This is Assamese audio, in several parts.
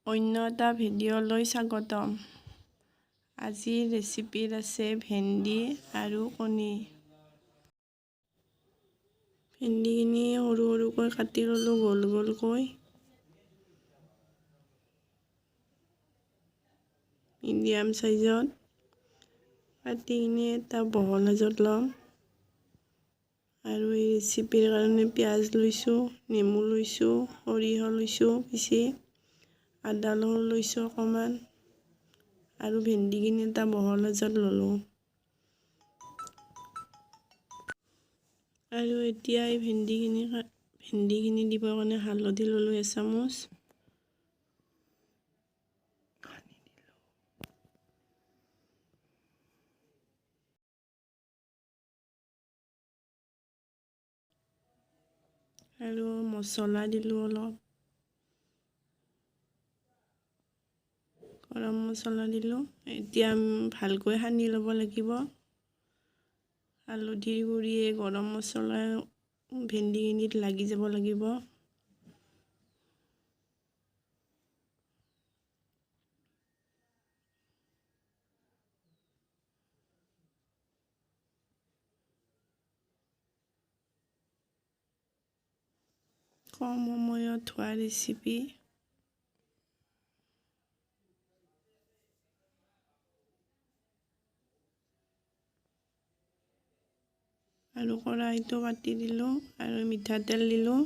অন্য এটা ভিডিঅ'লৈ স্বাগতম। আজিৰ ৰেচিপিত আছে ভেন্দি আৰু কণী। ভেন্দিখিনি সৰু সৰুকৈ কাটি ল'লোঁ গোল গোলকৈ, মিডিয়াম চাইজত কাটি কিনে এটা বহল সাজত ল'ম। আৰু এই ৰেচিপিৰ কাৰণে পিঁয়াজ লৈছোঁ, নেমু লৈছোঁ, সৰিয়হ লৈছোঁ পিচি, আদা নহৰু লৈছোঁ অকণমান, আৰু ভেন্দিখিনি এটা বহল সাজত ল'লোঁ। আৰু এতিয়া এই ভেন্দিখিনি দিবৰ কাৰণে হালধি ল'লোঁ এচামুচ, আৰু মছলা দিলোঁ অলপ, গৰম মছলা দিলোঁ। এতিয়া ভালকৈ সানি ল'ব লাগিব। হালধিৰ গুড়িয়ে গৰম মছলা ভেন্দিখিনিত লাগি যাব লাগিব। কম সময়ত হোৱা ৰেচিপি। আৰু কড়াইটো পাতি দিলোঁ আৰু মিঠাতেল দিলোঁ।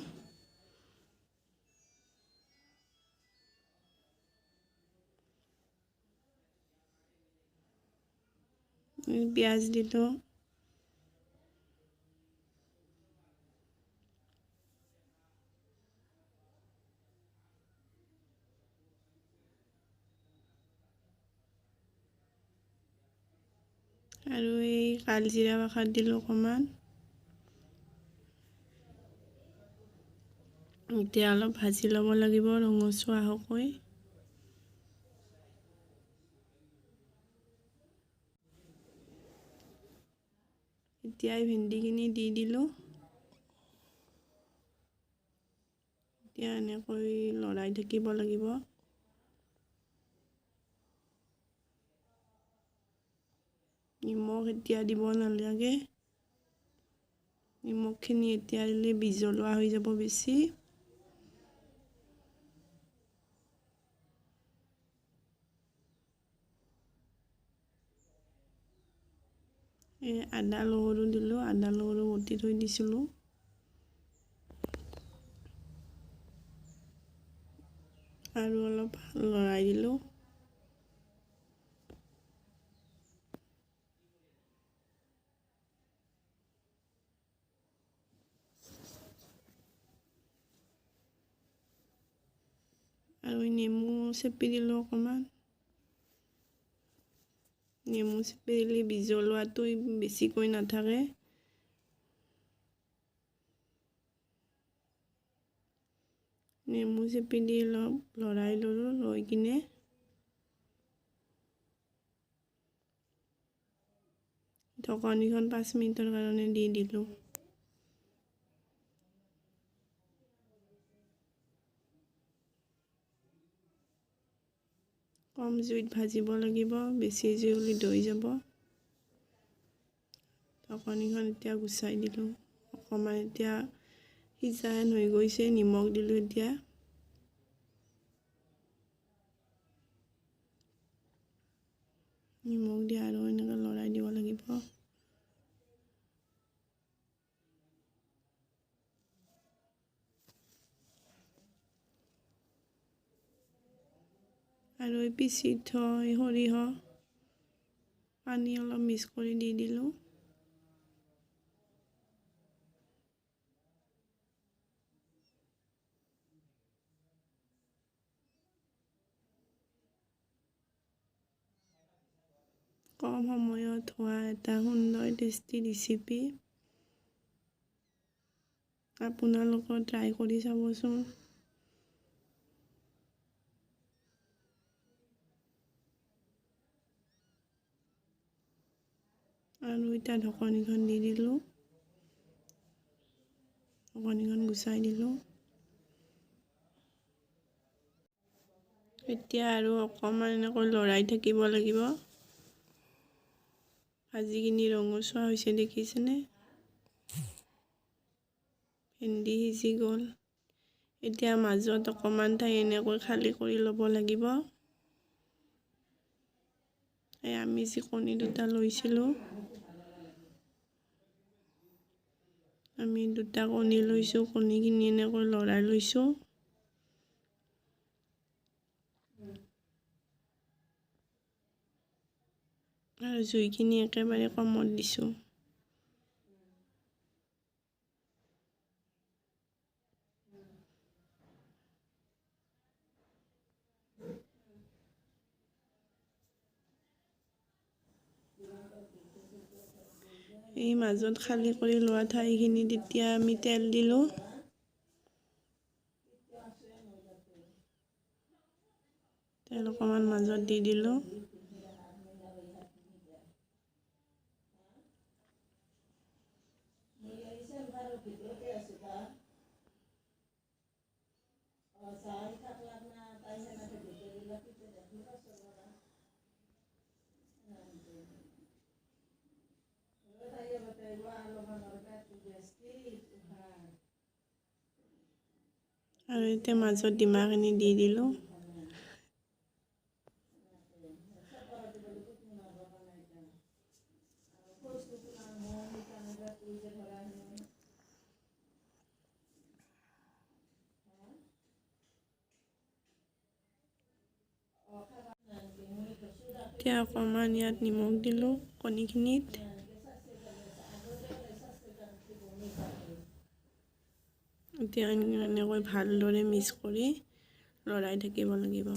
পিঁয়াজ দিলোঁ। আৰু এই কালজিৰা বাখাৰ দিলোঁ অকণমান। এতিয়া অলপ ভাজি ল'ব লাগিব ৰঙচুৱা হোৱাকৈ। এতিয়া এই ভেন্দিখিনি দি দিলোঁ। এতিয়া এনেকৈ লৰাই থাকিব লাগিব। নিমখ এতিয়া দিব নালাগে, নিমখখিনি এতিয়া দিলে বিজলুৱা হৈ যাব বেছি। এই আদা নহৰু দিলোঁ, আদা নহৰু বটি থৈ দিছিলোঁ। আৰু অলপ লৰাই দিলোঁ। আৰু নেমু চেপি দিলোঁ অকণমান। নেমু চেপি দিলে বিজলুৱাটো বেছিকৈ নাথাকে। নেমু চেপি দি অলপ লৰাই ল'লোঁ, লৈ কিনে ঢাকনিখন 5 মিনিটৰ কাৰণে দি দিলোঁ। কম জুইত ভাজিব লাগিব, বেছি জুই হ'লে দৈ যাব। ঢাকনিখন এতিয়া গুচাই দিলোঁ। অকণমান এতিয়া সিজা হৈ গৈছে, নিমখ দিলোঁ এতিয়া। নিমখ দি আৰু এনেকৈ লৰাই দিব লাগিব। আৰু এই পিচি থৈ সৰিয়হ পানী অলপ মিক্স কৰি দি দিলোঁ। কম সময়ত হোৱা এটা সুন্দৰ টেষ্টি ৰেচিপি। আপোনালোকেও ট্ৰাই কৰি চাবচোন। আৰু এতিয়া ঢাকনিখন দি দিলোঁ, ঢাকনিখন গুচাই দিলোঁ। এতিয়া আৰু অকণমান এনেকৈ লৰাই থাকিব লাগিব। ভাজিখিনি ৰঙচুৱা হৈছে, দেখিছেনে? ভেন্দি সিজি গ'ল। এতিয়া মাজত অকণমান ঠাই এনেকৈ খালী কৰি ল'ব লাগিব। এই আমি যি কণী দুটা লৈছিলোঁ, আমি দুটা কণী লৈছোঁ, কণীখিনি এনেকৈ লৰাই লৈছোঁ। আৰু জুইখিনি একেবাৰে কমত দিছোঁ। এই মাজত খালী কৰি লোৱা ঠাইখিনিত এতিয়া আমি তেল দিলোঁ। তেল অকণমান মাজত দি দিলোঁ। আৰু এতিয়া মাজত ডিমাখিনি দি দিলোঁ। এতিয়া অকণমান ইয়াত নিমখ দিলোঁ কণীখিনিত। এতিয়া এনেকৈ ভালদৰে মিক্স কৰি লৰাই থাকিব লাগিব।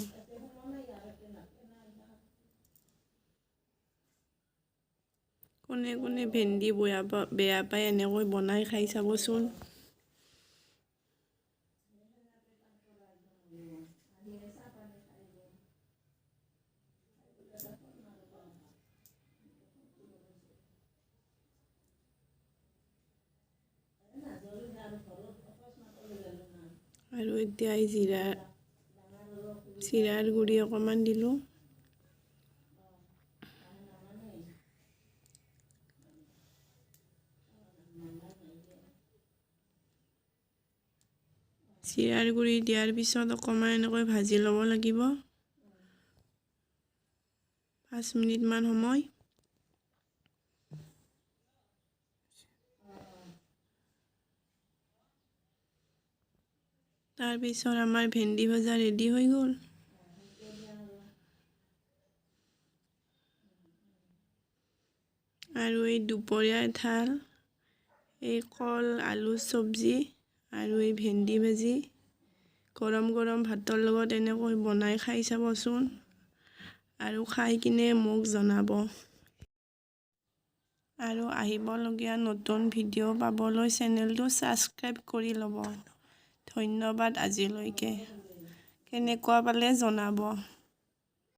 কোনে কোনে ভেন্দি বেয়া পায় এনেকৈ বনাই খাই চাবচোন। আৰু এতিয়া এই জিৰাৰ গুড়ি অকণমান দিলোঁ। জিৰাৰ গুড়ি দিয়াৰ পিছত অকণমান এনেকৈ ভাজি ল'ব লাগিব 5 মিনিটমান সময়। তাৰপিছত আমাৰ ভেন্দি ভজা ৰেডি হৈ গ'ল। আৰু এই দুপৰীয়াৰ থাল, এই কল আলু চব্জি আৰু এই ভেন্দি ভাজি গৰম গৰম ভাতৰ লগত এনেকৈ বনাই খাই চাবচোন আৰু খাই কিনে মোক জনাব। আৰু আহিবলগীয়া নতুন ভিডিঅ' পাবলৈ চেনেলটো ছাবস্ক্ৰাইব কৰি ল'ব। ধন্যবাদ আজিলৈকে। কেনেকুৱা পালে জনাব।